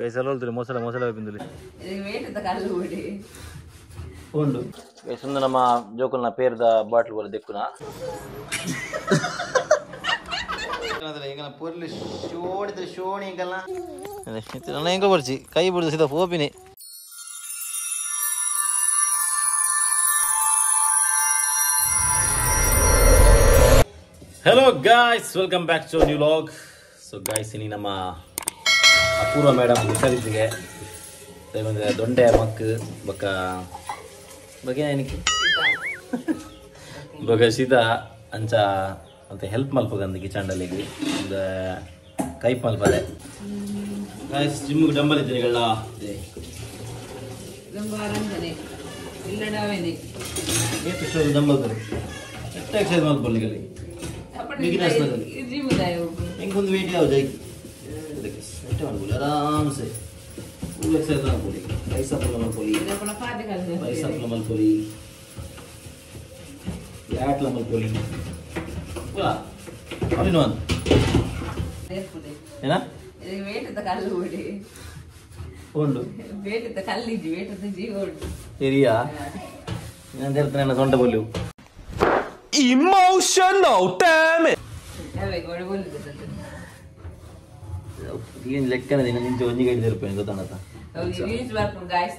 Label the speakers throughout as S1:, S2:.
S1: ಕೈಸಲ ಮೋಸಲ ಮೋಸಲ ಪಿಂದುಲಿ ಉಂಡು. ಸುಂದ ನಮ್ಮ ಜೋಕುಲ್ನ ಪೇರ್ದ ಬಾಟ್ಲ್ ಬೋಲ ದೆಕ್ಕುನ ಎಂಕ ಬರ್ಚಿ ಕೈ ಬಿಡುದು ಸೀದಾ ಪೋಪಿನಿ. Hello guys, welcome back to new vlog. So guys, ಇನಿ ನಮ್ಮ ಅಪೂರ್ವ ಮೇಡಮ್ ಹುಷಾರಿದ್ದಿಗೆ ದೊಂಡೆ ಮಕ್ಕು ಬೊಕ್ಕ ಬಗ್ಗೆ ಏನಕ್ಕೆ ಬೊಕ್ಕ ಶೀತ ಅಂಚ ಅಂತ ಹೆಲ್ಪ್ ಮಲ್ಪಗಂದು ಕಿಚನ್ಡಲ್ಲಿಗೆ ಒಂದು Kaif ಮಲ್ಪದೆ. Guys ಜಿಮ್ಗೆ dumbbell ಇದ್ದೀರಿಗಳ dumbbell exercise ಮಲ್ಪಲ್ಲಿ ಹೆಂಗೆ ಒಂದು ವೇಟ್ ಯಾವ್ದು आराम से फुल एक्सरसाइज मलपोली, बाइसेप मलपोली, बाइसेप मलपोली, ಲ್ಯಾಟ್ ಮಲ್ಪೊಲಿ ಪೂರ ಆಲ್ ಇನ್ ಒನ್ ಏನ
S2: ವೇಟದ ಕಲ್ಲು ಬಿಡಿ
S1: ಉಂಡು
S2: ವೇಟದ ಕಲ್ಲಿಜಿ ವೇಟದ ಜೀವ ಉಂಡು
S1: ಸರಿಯಾ ನಾನು ಹೇಳ್ತೇನೆ ಸೊಂಟ ಬೋಲು
S3: ಇಮೋಷನಲ್ ಡ್ಯಾಮ್ it
S2: ಅವೇ ಗೋಡೆ ಬೋಲು
S1: ಏನು ಲೆಕ್ಕನ ದಿನ ನಿಂಚೆ ಒಂಜಿ ಗೈಡ್ ದೇರ್ಪೇನು ಗೊತ್ತಾಣತ
S2: ರೀಲ್ಸ್ ಬರ್ಪುಂಡು ಗಾಯ್ಸ್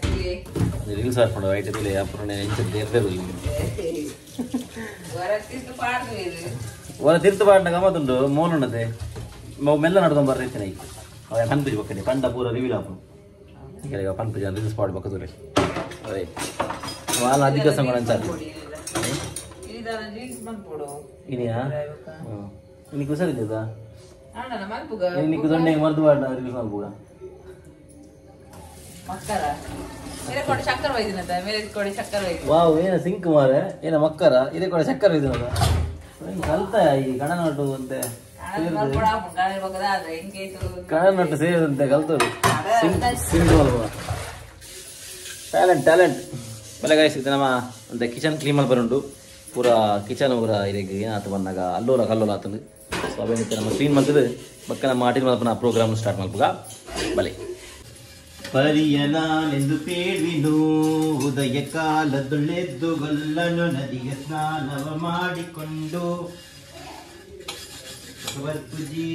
S1: ರೀಲ್ಸ್ ಬರ್ಪುಂಡು ಐಟ್ ತುಲೆ ಅಪ್ಪುನ ಎಂಚ ದೇರ್ದೆ ವರ ತಿರ್ತು ಪಾಡ್ನ ಗಮತುಂಡು ಮೋಲುಂಡತೆ ಮೆಲ್ಲ ನಡ್ದೊಂದು ಬರ್ರೈತೇನೆ ಐಕ್ ಅವ ಪನ್ಪುಜಿ ಬೊಕ್ಕನೆ ಪಂಡ ಪೂರ ರಿವೀಲ್ ಆಪುಂಡು ಈಗ ಪನ್ಪುಜಿ ರೀಲ್ಸ್ ಪಾಡ್ ಬೊಕ್ಕ ತುಲೆ ಅವೇ ವಾಲ ಅಧಿಕ ಸಂಗಣ ಅಂಚ ಇನಿಯಾ ಇನಿ ಕುಸರಿದ್ದಾ నీకు దొంಡೆ ಮರ್ದು ಬಾಡ ರೀಲ್ಸ್ ಮಲ್ಪುಗ
S2: ಮಕ್ಕರ ಮೇರೆ ಕೊಡೆ ಚಕ್ಕರ ವೈದಿನದ ಮೇರೆ ಕೊಡೆ ಚಕ್ಕರ ವೈದಿ
S1: ವಾವ್ ಏನ ಸಿಂಕ್ ಮಾರೆ ಏನ ಮಕ್ಕರ ಇದೇ ಕೊಡೆ ಚಕ್ಕರ ವೈದಿನದ ಕಲ್ತ ಈ ಕಣನೊಟ್ಟು ಅಂತೆ ಕಣನೊಟ್ಟು ಸೇರಿದಂತೆ ಕಲ್ತರು ಸಿಂಕ್ ಮಲ್ಪುಗ ಟ್ಯಾಲೆಂಟ್ ಟ್ಯಾಲೆಂಟ್ ಬಲೆ ಗಾಯ್ಸ್ ಇದು ನಮ್ಮ ಅಂತ ಕಿಚನ್ ಕ್ಲೀನ್ ಮಲ್ಪರುಂಟು ಪೂರ ಕಿಚನ್ ಪೂರ ಇದಕ್ಕೆ ಏನಾಯ್ತು ಬಂದಾಗ ಅಲ್ಲೋಲ ಕಲ್ಲೋಲ ಆತಂದು. ಸೊ ಅವೇನಿತ್ತೆ ನಮ್ಮ ಕ್ಲೀನ್ ಮಲ್ತದೆ ಬಕ್ಕ ನಮ್ಮ ಆಟಿನ ಮಲ್ಪನ ಪ್ರೋಗ್ರಾಮ್ ಸ್ಟಾರ್ಟ್ ಮಲ್ಪುಗ ಬಲೆ.
S4: ಪರಿಯನಾನೆಂದು ಪೇಳ್ವಿನು ಉದಯ ಕಾಲದೊಳ್ಳೆದ್ದು ಗೊಲ್ಲನು ನದಿಯ ಸ್ನಾನವ ಮಾಡಿಕೊಂಡು ಭಗವತ್ಪೂಜಿ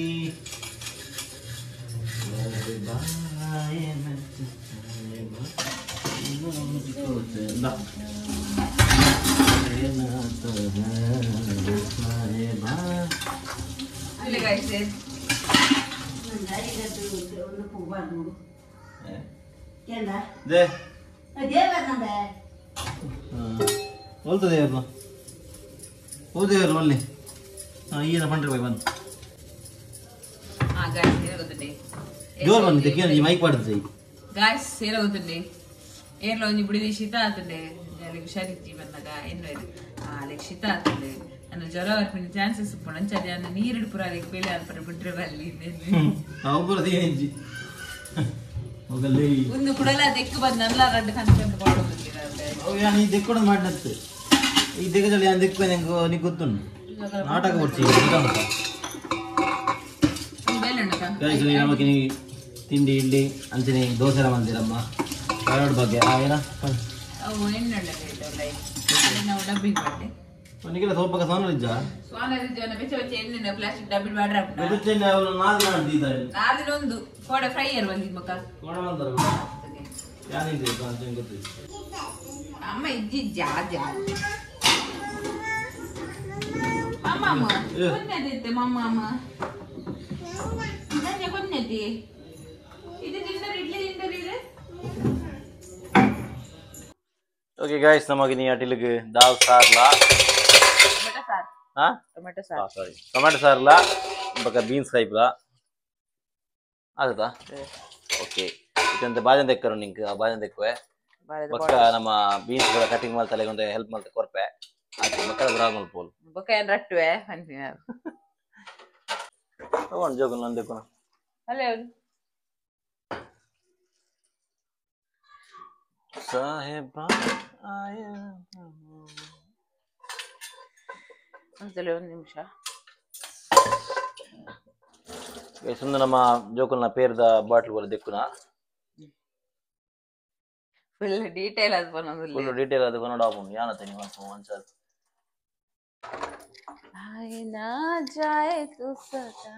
S2: ಶೀತ ಆತಂಡೆ ಹುಷಾರಿಜ್ಜಿ ಬಂದಾಗ ಎನ್ನು ಶೀತ ಆತಂಡೆ ನನ್ನ ಜ್ವರ ಬರ್ಪಿನ ಚಾನ್ಸಸ್ ಉಪ್ಪುಂಡು ಅಂಚ ಅದೇ ನೀರು ಪೂರ ಅದಕ್ಕೆ ಬೇಲೆ ಅಲ್ಪರ ಬಿಟ್ರೆ ಬಲ್ಲಿ ಒಂದು ಕುಡಲ ದೆಕ್ಕು ಬಂದು ನಲ್ಲ ರಡ್ಡು ಕಂತು
S4: ಈ ದೆಕ್ಕೊಡ ಮಾಡಿನತ್ತು ಈ ದೆಕ್ಕದಲ್ಲಿ ನಾನು ದೆಕ್ಕು ನೀ ಗೊತ್ತುಂಟು ನಾಟಕ ಕೊಡ್ಸಿ
S1: ನಮಗಿನಿ ತಿಂಡಿ ಇಡ್ಲಿ ಅಂಚನೆ ದೋಸೆ ಮಂದಿರಮ್ಮ ಎರಡು ಬಗ್ಗೆ ಏನ
S2: ಅವು ನಾವು ಡಬ್ಬಿ ಮಾಡಿ
S1: ನಿಗೆಲ್ಲ ಸ್ವಲ್ಪ ಸೋನ ಇಜ್ಜ
S2: ಸೋನ ಇಜ್ಜ ಬೆಚ್ಚ ಬೆಚ್ಚ ಎಣ್ಣೆ ಪ್ಲಾಸ್ಟಿಕ್ ಡಬ್ಬಿ ಮಾಡ್ರ
S1: ಬೆಚ್ಚ ಎಣ್ಣೆ ಅವಳು ನಾದಿನ ಮಾಡ್ತಿದ್ದಾರೆ
S2: ನಾದಿನ ಒಂದು ಕೋಡೆ ಫ್ರೈಯರ್ ಬಂದಿದ್ ಮಕ್ಕ
S1: ಕೋಡೆ ಬಂದರ ಯಾನಿದೆ ಅಂತ ಗೊತ್ತಿಲ್ಲ
S2: ಅಮ್ಮ ಇಜ್ಜಿ ಜಾ ಜಾ ಅಮ್ಮ ಅಮ್ಮ ಕೊನ್ನದಿತ್ತೆ ಮಮ್ಮ ಅಮ್ಮ ನನ್ನ ಕೊನ್ನದಿ ಇದು ತಿಂದರೆ ಇಡ್ಲಿ ತಿಂದರೆ ಇದೆ.
S1: ಓಕೆ ಗಾಯ್ಸ್ ನಮಗೆ ನೀ ಅಟಿಲಿಗೆ ದಾಲ್ ಸಾರ್ಲಾ
S2: ಟೊಮೆಟೊ ಸಾರ್
S1: ಹಾ
S2: ಟೊಮೆಟೊ ಸಾರ್
S1: ಸಾರಿ ಟೊಮೆಟೊ ಸಾರ್ಲಾ ಬಕ ಬೀನ್ಸ್ ಕೈಪ್ಲಾ ಆದಾ. ಓಕೆ ಇದಂತೆ ಬಾಜನ್ ದೆಕ್ಕರು ನಿಂಕ್ ಆ ಬಾಜನ್ ದೆಕ್ಕುವೆ ಬಕ್ಕ ನಮ್ಮ ಬೀನ್ಸ್ ಕೂಡ ಕಟಿಂಗ್ ಮಲ್ತಲೆ ಒಂದು ಹೆಲ್ಪ್ ಮಲ್ತ ಕೊರ್ಪೆ ಆಯ್ತು ಮಕ್ಕಳ ಬರ ಮಲ್ಪೋಲ್
S2: ಬೊಕ್ಕ ಏನ್ ರಟ್ಟುವೆ ಅನ್ಸಿನ
S1: ತಗೊಂಡು ಜೋಗಲ್ ನಾನು ದೆಕ್ಕುನ
S2: ಅಲ್ಲೇ
S1: ಸಾಹೇಬ ಆಯ
S2: ಒಂದು ನಿಮಿಷ
S1: ಸುಂದ ನಮ್ಮ ಜೋಕುಲ್ನ ಪೇರ್ದ ಬಾಟ್ಲ್ ಬೋಲ ದೆಕ್ಕುನ
S2: ಫುಲ್ ಡೀಟೇಲ್ ಅದು ಪನೊಂದುಲ್ಲೆ
S1: ಫುಲ್ ಡೀಟೇಲ್ ಅದು ಕೊನಡ ಆಪುಂಡು ಯಾನ ತನಿ ಮಲ್ಪು ಅಂಚ
S2: ಆಯ್ ನಾ ಜಾಯ್ ತು ಸದಾ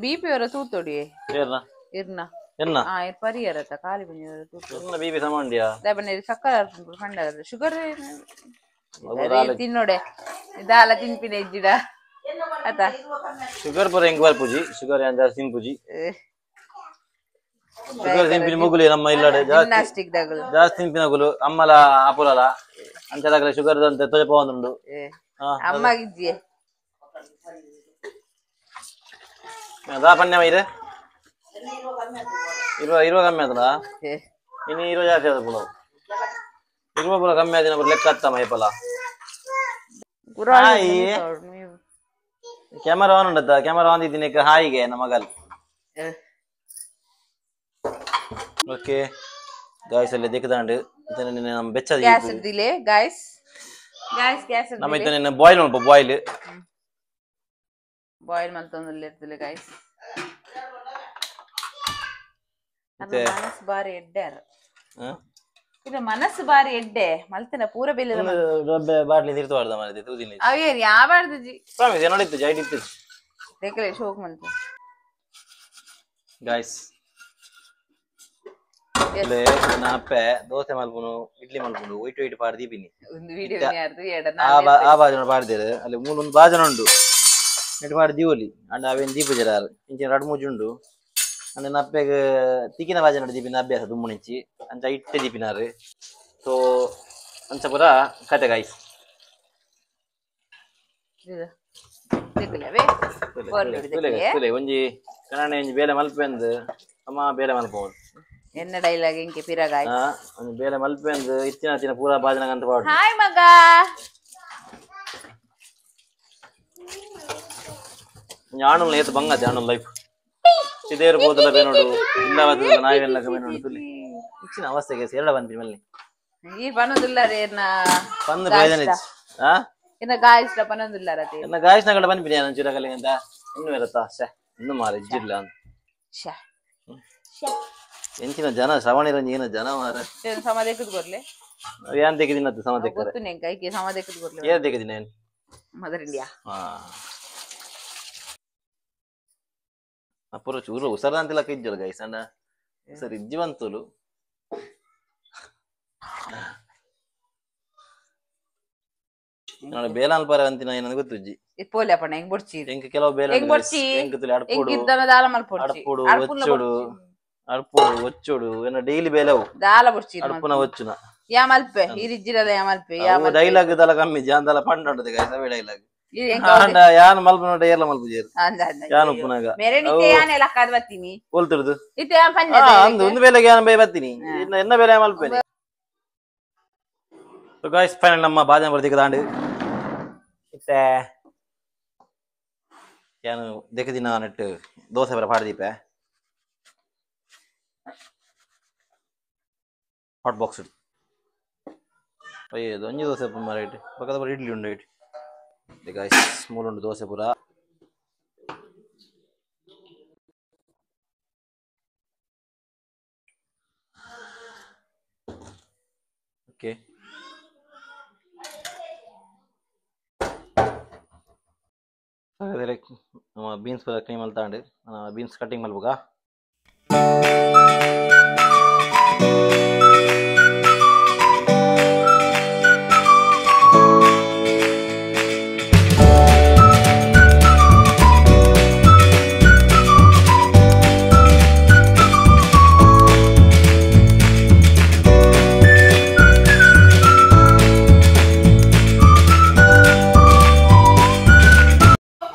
S2: ಬಿಪಿ ಅವರ ತೂತೋಡಿ ಇರ್ನ
S1: ಎನ್ನ
S2: ಆ ಇರ್ ಪರಿಯರತ ಖಾಲಿ ಬಂದಿರ ತೂತು
S1: ಎನ್ನ ಬಿಪಿ ಸಮಾಂಡಿಯಾ
S2: ದಾಬನೆ ಸಕ್ಕರೆ ಅರ್ಪುಂಡು ಪಂಡ ಶುಗರ್ ತಿನ್ನೋಡೆ ದಾಲ ತಿನ್ಪಿನ ಇಜ್ಜಿಡ ಅತ
S1: ಶುಗರ್ ಪರ ಎಂಗ್ ಬರ್ಪುಜಿ ಶುಗರ್ ಯಾನ್ ಜಾಸ್ತಿ ತಿನ್ಪುಜಿ ಶುಗರ್ ತಿನ್ಪಿನ ಮುಗುಲಿ ನಮ್ಮ ಇಲ್ಲಡೆ ಜಾಸ್ತಿ
S2: ಜಿಮ್ನಾಸ್ಟಿಕ್ ದಗಲು
S1: ಜಾಸ್ತಿ ತಿನ್ಪಿನಗುಲು ಅಮ್ಮಲ ಅಪುಲಲ ಅಂಚದಾಗಲ ಶುಗರ್ ದಂತೆ ತೊಜಪ ಒಂದುಂಡು
S2: ಅಮ್ಮಗಿಜ್ಜಿ
S1: ದಾ ಪನ್ಯ ಮೈರೆ ಇರುವ ಇರುವ ಕಮ್ಮಿ ಆತಲ್ಲ ಇನ್ನು ಇರುವ ಜಾಸ್ತಿ ಆದ ಪುಲವು ಇರುವ ಪುಲ ಕಮ್ಮಿ ಆದಿನ ಲೆಕ್ಕ ಅತ್ತ ಮೈಪಲ ಹಾಯ್ ಕ್ಯಾಮರಾ ಆನ್ ಉಂಡತ್ತ ಕ್ಯಾಮರಾ ಆನ್ ಇದ್ದೀನಿ ಹಾಯಿಗೆ ನಮ್ಮ ಮಗಲ್ ಓಕೆ ಗಾಯ್ಸ್ ಅಲ್ಲಿ ದಿಕ್ಕದಾಂಡು ಇದನ್ನ ನಮ್ಮ ಬೆಚ್ಚ
S2: ಗ್ಯಾಸ್ ಇದ್ದಿಲೆ ಗಾಯ್ಸ್ ಗಾಯ್ಸ್ ಗ್ಯಾಸ್
S1: ನಮ್ಮ ಇದನ್ನ ಬಾಯ್ಲ್ ಉಂಟು ಬಾಯ್ಲ್
S2: ಬಾಯ್ಲ್ ಮಲ್ತೊಂದುಲ್ಲೆ ಇರ್ತದೆ ಗಾಯ್ಸ್ ಮನಸ್ಸು ಬಾರಿ ಎಡ್ಡೆ ಇದು ಮನಸ್ಸು ಬಾರಿ ಎಡ್ಡೆ ಮಲ್ತನ ಪೂರ ಬೆಲೆ
S1: ಬಾಟ್ಲಿ ತಿರ್ತವಾಡ್ದ ಮಾರೆ ತೂದಿನಿ
S2: ಅವೇ ಯಾವಾಡ್ದು ಜಿ
S1: ಪ್ರಾಮಿಸ್ ಏನೋಡಿತ್ತು ಜೈಡ್ ಇತ್ತು
S2: ದೇಕಲೆ ಶೋಕ್ ಮಲ್ತ
S1: ಗಾಯ್ಸ್ ಇಲ್ಲೇ ನಾಪೆ ದೋಸೆ ಮಲ್ಪುನು ಇಡ್ಲಿ ಮಲ್ಪುನು ವೈಟ್ ವೈಟ್ ಪಾಡ್ ದೀಪಿನಿ
S2: ಒಂದು ವಿಡಿಯೋ ಯಾರ್ದು ಎಡ
S1: ಆ ಬಾಜನ ಪಾಡ್ದೇರು ಅಲ್ಲಿ ಮೂಲ ಒಂದು ಬಾಜನ ಉಂಡು ನೆಟ್ ಪಾಡ್ ದೀವೊಲಿ ಅಂಡ ಅವೇನು ದೀಪ ಜರಾರು ಇಂಚಿನ ರಡ್ ಮೂಜುಂಡು ಅಂಡ ನಪ್ಪೆಗ್ ತಿಕ್ಕಿನ ಬಾಜನ ದೀಪಿನ ಅಭ್ಯಾಸ ದುಮ್ಮುಣಿಂಚಿ ಅಂಚ ಇಟ್ಟೆ ದೀಪಿನಾರು ಸೊ ಅಂಚ ಪೂರ ಕತೆ ಗಾಯ್ಸ್ ಒಂಜಿ ಕನ್ನಡ ಒಂಜಿ ಬೇಲೆ ಮಲ್ಪೆಂದು ಅಮ್ಮ ಬೇಲೆ ಮಲ್ಪೋದು
S2: ಎನ್ನ ಡೈಲಾಗ್ ಎಂಕೆ ಪಿರ ಗಾಯ್ಸ್
S1: ಒಂಜಿ ಬೇಲೆ ಮಲ್ಪೆಂದು ಇತ್ತಿನ ತಿನ ಪೂರ ಬಾಜನ ಅಂತ ಪಾಡು
S2: ಹಾಯ್ ಮಗ
S1: ಆಣುಲ್ ಏತ್ ಬಂಗತೆ ಆಣುಲ್ ಲೈಫ್ ಸಿದೇರು ಬೋದಲ ಬೇನೋಡು ಇಲ್ಲ ನಾಯಿವೆಲ್ಲ ಬೇನೋಡು ತುಲಿ ಇಚ್ಚಿನ ಅವಸ್ಥೆಗೆ ಸೇರಡ ಬಂದ್ರಿ ಮಲ್ಲಿ
S2: ಈ ಪನೊಂದುಲ್ಲ ರೇ ಎನ್ನ
S1: ಬಂದು ಪ್ರಯೋಜನ ಇಚ್ಚು ಆ
S2: ಎನ್ನ ಗಾಯ್ಸ್ ಪನೊಂದುಲ್ಲ ರತೆ
S1: ಎನ್ನ ಗಾಯ್ಸ್ ನಗಡ ಬಂದ್ಬಿಡಿ ನಾನು ಚಿರಕಲಿ ಅಂತ ಇನ್ನು ಇರತ್ತಾ ಶೇ ಇನ್ನು ಮಾರ ಇಜ್ಜಿಲ್ಲ ಅಂತ
S2: ಶೇ
S1: ಎಂಚಿನ ಜನ ಶ್ರವಣಿರಂಜಿ ಏನ ಜನ ಮಾರ
S2: ಸಮಾಧಿ ಕೊರ್ಲೆ
S1: ಏನ್ ತೆಗೆದಿನ ಸಮಾಧಿ
S2: ಗೊತ್ತು ನೆಂಕ ಐಕೆ ಸಮಾಧಿ ಕೊರ್ಲೆ
S1: ಏನ್ ತೆಗೆದಿನ ಏನು
S2: ಮದರ್ ಇಂಡಿಯಾ
S1: ಅಪುರ ಚೂರು ಉಸರ ಅಂತಿಲ್ಲ ಇಜ್ಜಲು ಗೈಸ್ ಅಂಡ ಸರ್ ಇಜ್ಜಿ ಬಂತುಲು ನಾನು ಬೇಲ ಅಲ್ಪಾರ ಅಂತಿನ ಏನಂದ್ ಗೊತ್ತುಜ್ಜಿ
S2: ಪೋಲೆ ಅಪ್ಪಣ ಹೆಂಗ್ ಬೊಡ್ಚಿ
S1: ಎಂಕ್ ಕೆಲವು ಬೇಲ
S2: ಹೆಂಗ್ ಬೊಡ್ಚಿ
S1: ಎಂಕ್ ತುಲಿ ಅಡ್ಪೋಡು
S2: ಎಂಕ್ ದಾಲ ಮಲ್ಪೊಡ್ಚಿ
S1: ಅಡ್ಪೋಡು ಒಚ್ಚೋಡು ಅಡ್ಪೋಡು ಒಚ್ಚೋಡು ಏನ ಡೈಲಿ ಬೇಲವು
S2: ದಾಲ ಬೊಡ್ಚಿ
S1: ಅಡ್ಪುನ ಒಚ್ಚುನ
S2: ಯಾ ಮಲ್ಪೆ ಈ ರಿಜ್ಜಿರಲ್ಲ ಯಾ ಮಲ್ಪೆ ಯಾ
S1: ಡೈಲಾಗ್ ದಾಲ ಕಮ್ಮಿ ಜಾನ್ ದಾಲ ಪಂಡ ಉಂಟು ಗೈಸ್ ಅವೇ ಡೈಲಾಗ್ ಯಾನ್ ಮಲ್ಪುನ ಏರ್ಲ ಮಲ್ಪುಜೇರು ಯಾನ್ ಉಪ್ಪುನಾಗ
S2: ಮೇರೆ ನಿತ್ತೆ ಯಾನ್ ಎಲ್ಲ ಕಾದ್ ಬತ್ತೀನಿ
S1: ಹೋಲ್ತಿರ್ದು
S2: ಇತ್ತೆ ಯಾನ್ ಪಂಜೆ
S1: ಅಂದು ಒಂದು ಬೇಲೆಗೆ ಯಾನ್ ಬೈ ಬತ್ತೀನಿ ಎನ್ನ ಬೇಲೆ ಮಲ್ಪೇನೆ. ಸೊ ಗೈಸ್ ಫೈನಲ್ ನಮ್ಮ ಬಾಜನ ಬರ್ದಿಕ್ಕ ದಾಂಡು ಇತ್ತೆ ಯಾನು ದೆಕ್ಕದಿನ ನೆಟ್ ದೋಸೆ ಬರ ಪಾಡ್ದೀಪೆ ಹಾಟ್ ಬಾಕ್ಸ್ ಅಯ್ಯೋ ಒಂಜಿ ದೋಸೆ ಮಾರ ಇಟ್ಟು ಪಕ್ಕದ ಬರ ಇಡ್ಲಿ ಉಂಡು ಇಟ್ಟು ಗಾಯ್ಸ್ ಮೂಲುಂಡು ದೋಸೆ ಪೂರ ಓಕೆ ನಮ್ಮ ಬೀನ್ಸ್ ಪೂರ ಕ್ಲೀನ್ ಮಲ್ತಾಂಡು ಬೀನ್ಸ್ ಕಟ್ಟಿಂಗ್ ಮಲ್ಪುಗ.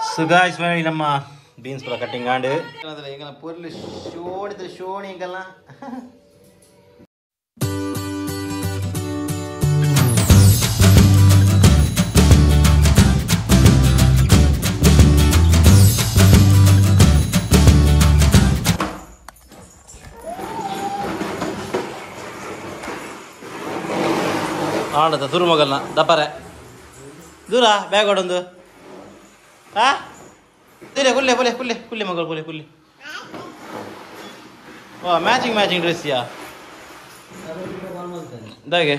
S1: ಸೊ ಗಾಯ್ಸ್ ಫೈನಲಿ ನಮ್ಮ ಬೀನ್ಸ್ ಪೂರ ಕಟ್ಟಿಂಗ್ ಆಂಡ್ ಎಂಗಲ ಪೊರ್ಲು ಶೋಣಿದ ಶೋಣಿ ಎಂಗಲ್ಲ ಆಂಡದ ತುರು ಮಗಲ್ನ ದಪರೆ ದೂರ ಬ್ಯಾಗ್ ಹೊಡೊಂದು ಆ ತಿರೆ ಕುಲ್ಲೆ ಪುಲೆ ಕುಲ್ಲೆ ಕುಲ್ಲೆ ಮಗಳು ಪುಲೆ ಕುಲ್ಲೆ ವಾ ಮ್ಯಾಚಿಂಗ್ ಮ್ಯಾಚಿಂಗ್ ಡ್ರೆಸ್ ಯಾ ದಾಗೆ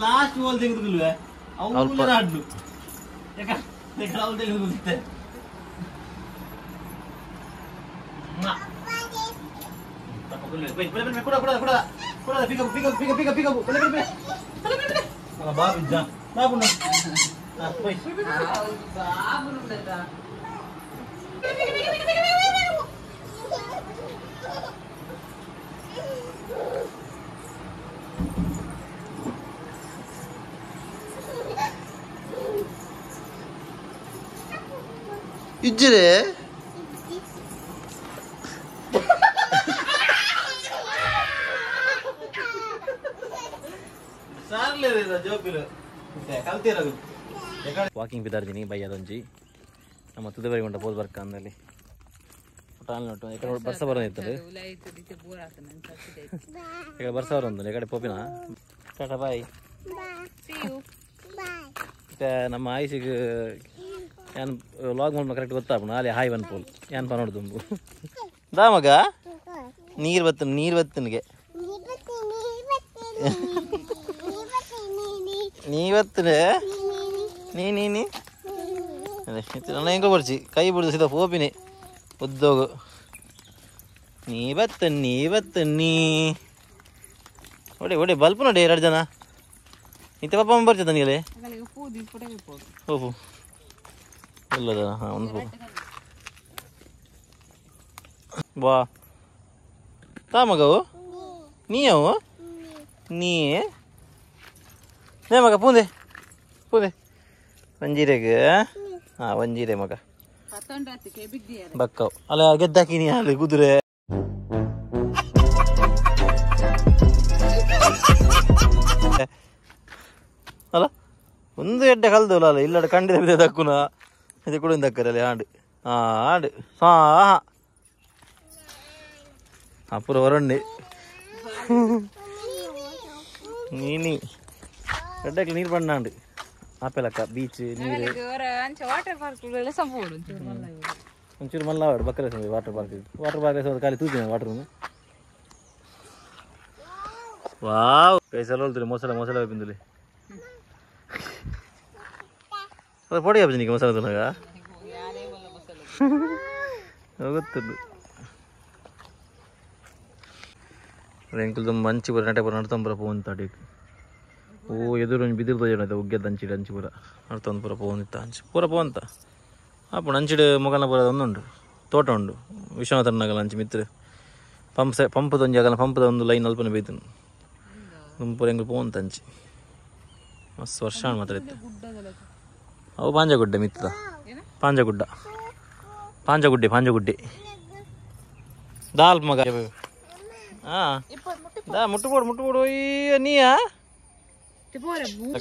S4: ಲಾಸ್ಟ್ ಓಲ್ ತೆಗೆದುಕೊಳ್ಳುವೆ ಅವು ಆಡ್ಲು ಯಾಕಂದ್ರೆ ಅವಳು ತೆಗೆದುಕೊಳ್ಳುತ್ತೆ. ಇಜ್ಜಿರೆ
S1: ವಾಕಿಂಗ್ ಬಿದ್ದಾರ್ದಿನಿ ಬೈಯದೊಂಜಿ ನಮ್ಮ ತುದುಬರಿ ಉಂಟ ಪೋದು ಬರ್ಕ ಅಂದಲ್ಲಿ ನೋಟು ಈ ಕಡೆ ಬರ್ಸ ಬರೋದು ಇರ್ತದೆ ಈ ಕಡೆ ಬರ್ಸ ಬರೋದು ಈ ಕಡೆ ಪೋಪಿನ ಟಾಟಾ ಬಾಯ್. ನಮ್ಮ ಆಯುಷಿಗೆ ಯಾನ್ ಲಾಗ್ ಮಾಡ್ಮ ಕರೆಕ್ಟ್ ಗೊತ್ತಾಪಣ ಅಲ್ಲಿ ಹಾಯ್ ಒನ್ ಪೋಲ್ ಯಾನ್ ಪಾ ನೋಡ್ದುಂಬು ದಾ ಮಗ ನೀರು ಬತ್ತು ನೀರು ಬತ್ತನಿಗೆ ನೀ ಬತ್ತನೆ ನೀ ನೀ ನೀ ನನ್ನ ಹೆಂಗೋ ಬರ್ಚಿ ಕೈ ಬಿಡುದು ಸೀದಾ ಪೋಪಿನಿ ಉದ್ದೋಗು ನೀ ಬತ್ತ ನೀ ಬತ್ತ ನೀ ಒಡೆ ಒಡೆ ಬಲ್ಪ್ ನೋಡಿ ಎರಡು ಜನ ನಿತ್ಯ ಪಾಪ ಬರ್ತಿದ್ದ ನನಗೆ ಓಹೋ ಇಲ್ಲದ ಹಾಂ ಒಂದು ಪೂ ಬಾ ತಾ ಮಗವು ನೀ ಅವು ನೀ ನೇ ಮಗ ಪೂಂದೆ ಪೂಂದೆ ಒಂಜೀರೆಗೆ ಹಾಂ ಒಂಜೀರೆ ಮಗ ಬಕ್ಕವು ಅಲ್ಲ ಗೆದ್ದಾಕಿನಿ ಅಲ್ಲಿ ಕುದುರೆ ಅಲ್ಲ ಒಂದು ಎಡ್ಡೆ ಕಲ್ದಲ್ಲ ಅಲ್ಲ ಇಲ್ಲಡ ಕಂಡಿದ ಬಿದ್ದ ದಕ್ಕುನ ಇದು ಕೂಡ ದಕ್ಕರಲ್ಲಿ ಆಂಡು ಹಾಂ ಆಂಡು ಹಾಂ ಹಾಂ ಹಾಂ ಪೂರ ಹೊರಣ್ಣಿ ನೀನಿ ಎಡ್ಡಕ್ಕೆ ನೀರು ಬಣ್ಣಾಂಡು ಆಪೆಲಕ್ಕ ಬೀಚ್ ನೀರು ಒಂಚೂರು ಮಲ್ಲ ಬಕ್ಕರೆ ವಾಟರ್ ಪಾರ್ಕ್ ವಾಟರ್ ಪಾರ್ಕ್ ಖಾಲಿ ತೂಪಿನ ವಾಟರ್ ವಾವ್ ಕೈಸಲ ಹೋಲ್ತಿರಿ ಮೊಸಳೆ ಮೊಸಳೆ ಬಿಂದುಲಿ ಪೊಡಿ ಹಾಪಿ ಮಸಾಲೆ ತಿನ್ನಾಗ ಗೊತ್ತಿದ್ದು ಎಂಕುಲ್ದು ಮಂಚಿ ಪೂರ ನಟೆ ಪೂರ ನಡ್ತಂಬುರ ಪೋಂತ ಅಡಿಗೆ ಓ ಎದುರು ಒಂಜಿ ಬಿದಿರು ತೋಜಣ ಉಗ್ಗೆದ ಅಂಚಿಡು ಅಂಚಿ ಪೂರ ನಡ್ತೊಂದು ಪೂರ ಪೋಂತ ಅಂಚಿ ಪೂರ ಪೋಂತ ಅಪ್ಪು ಅಂಚಿಡು ಮೊಗಲ್ನ ಪೂರ ಒಂದುಂಡು ತೋಟ ಉಂಡು ವಿಶ್ವನಾಥನ ನಗಲ ಅಂಚಿ ಮಿತ್ರ ಪಂಪ್ ಸೆ ಪಂಪದ ಒಂಜಿ ಆಗಲ ಪಂಪದ ಒಂದು ಲೈನ್ ಅಲ್ಪನೆ ಬೈತನು ಪೂರ ಎಂಕುಲು ಪೋಂತ ಅಂಚಿ ಮಸ್ತ್ ವರ್ಷ ಮಾತ್ರ ಇತ್ತು. ಅವು ಪಾಂಜಗುಡ್ಡೆ ಮಿತ್ತದ ಪಾಂಜಗುಡ್ಡ ಪಾಂಜಗುಡ್ಡೆ ಪಾಂಜಗುಡ್ಡೆ ದಾಲ್ ಮಗ ಹಾಂ ದಾ ಮುಟ್ಟು ಬೋಡು ಮುಟ್ಟು ಬೋಡು ಅಯ್ಯೋ ನೀಯಾ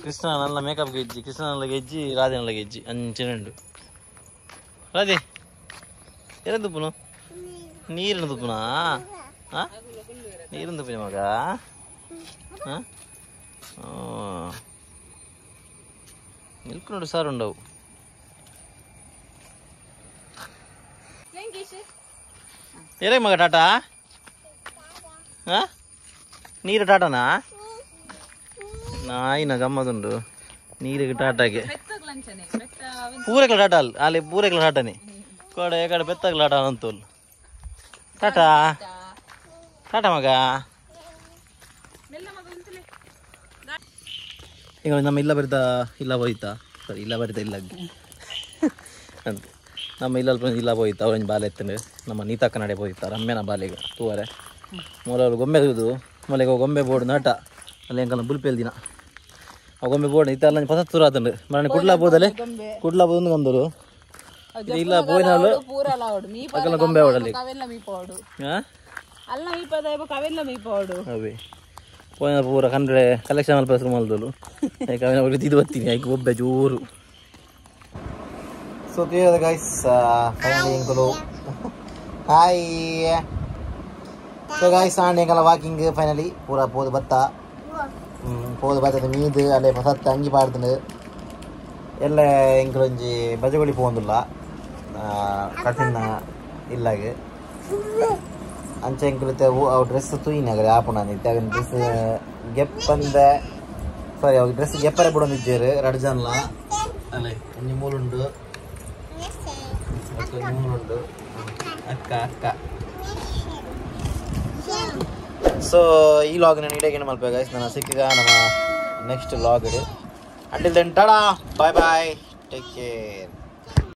S1: ಕೃಷ್ಣ ನಲ್ಲ ಮೇಕಪ್ ಗೆಜ್ಜಿ ಕೃಷ್ಣ ನಲ್ಲ ಗೆಜ್ಜಿ ರಾಧೆ ನಲ್ಲ ಗೆಜ್ಜಿ ಅಂಚಿನ ರಾಧೆ ಏನ ತುಪ್ಪನು ನೀರಿನ ತುಪ್ಪನಾ ಹಾಂ ನೀರಿನ ತುಪ್ಪಿನ ಮಗ ಹಾಂ ನಿಲ್ಕೊಂಡು ಸಾರು ఉండవు. ಏರೇ ಮಗ ಟಾಟಾ ಹಾಂ ನೀರು ಟಾಟಾನಾ ನಾಯಿನ ಗಮ್ಮದುಂಡು ನೀರಿಗೆ ಟಾಟಾಗೆ ಪೂರೆಗಳ ಟಾಟಾ ಅಲ್ಲಿ ಅಲ್ಲಿ ಪೂರೆಗಳ ಟಾಟಾನೆ ಕಡೆ ಕಡೆ ಬೆತ್ತಗಳ ಟಾಟಾ ಅಂತೋಲ್ ಟಾಟಾ ಟಾಟಾ ಮಗ. ಈಗ ನಮ್ಮ ಇಲ್ಲ ಬರಿತ ಇಲ್ಲ ಹೋಯ್ತಾ ಸರಿ ಇಲ್ಲ ಬರಿತ ಇಲ್ಲ ಅಂತ ನಮ್ಮ ಇಲ್ಲ ಇಲ್ಲ ಹೋಯ್ತಾ ಅವರೊಂದು ಬಾಲೆ ಎತ್ತಂಡು ನಮ್ಮ ನೀತಕ್ಕ ನಡೆ ಹೋಯ್ತಾ ರಮ್ಯನ ಬಾಲೆಗೆ ತೂವರೆ ಮೂಲ ಗೊಂಬೆ ತೂದು ಮೊಲೆಗೆ ಗೊಂಬೆ ಬೋರ್ಡ್ ನಾಟ ಅಲ್ಲಿ ಎಂಕಲ್ನ ಬುಲ್ಪೇಲ್ ದಿನ ಆ ಗೊಂಬೆ ಬೋರ್ಡ್ ಇತ್ತ ಅಲ್ಲ ಪಸ ತೂರ ಆತಂಡು ಮರಣ ಕುಡ್ಲಾ ಬೋದಲೆ ಕುಡ್ಲಾ ಬೋದು ಕಂದರು ಇಲ್ಲ ಬೋಯ್ನಾಳು ಅಕಲ್ನ ಗೊಂಬೆ ಅವಡಲ್ಲಿ
S2: ಅಲ್ಲ ಮೀಪದ ಕವೆಲ್ಲ ಮೀಪೋಡು
S1: ಅವೇ ಪೋಯಿನ ಪೂರ ಕಂಡ್ರೆ ಕಲೆಕ್ಷನ್ ಮಲ್ಪ ಶುರು ಮಲ್ದೋಲು ಕವಿನ ಇದು ಬತ್ತೀನಿ ಐಕ್ ಒಬ್ಬೆ ಜೋರು.
S4: ಸೊ ತಿಳಿಯೋದು ಗೈಸ್ ಫೈನಲಿ ಎಂಕುಲು ಹಾಯ್. ಸೊ ಗೈಸ್ ಆಂಡ್ ಎಂಕಲ ವಾಕಿಂಗ್ ಫೈನಲಿ ಪೂರ ಪೋದು ಬತ್ತ ಪೋದು ಬತ್ತದ ಮೀದು ಅಲ್ಲೇ ಸತ್ತ ಅಂಗಿ ಪಾಡ್ದು ಎಲ್ಲ ಎಂಕುಲು ಒಂಜಿ ಬಜಗೋಳಿ ಪೋಂದುಲ್ಲ ಕಸಿನ್ನ ಇಲ್ಲಾಗ ಅಂಚೆ ಎಂಕುಲು ಅವು ಡ್ರೆಸ್ ತೂಯಿನ ಆಪುಣ ಇತ್ತೆ ಅವಿನ ಡ್ರೆಸ್ ಗೆಪ್ಪಂದ ಸಾರಿ ಅವು ಡ್ರೆಸ್ ಗೆಪ್ಪರೆ ಬಿಡೊಂದಿಜ್ಜೇರು ರಡ್ಡ್ ಜನಲ ಅಲ್ಲೇ ಒಂಜಿ ಮೂಲುಂಡು ಮೂಲುಂಡು ಅಕ್ಕ ಅಕ್ಕ. ಸೊ ಈ ಲಾಗ್ ನಾನು ಇಡೇಗೇನು ಮಲ್ಪೆ ಗೈಸ್ ನಾನು ಸಿಕ್ಕಿಗ ನಮ್ಮ next log until then tata bye bye take care.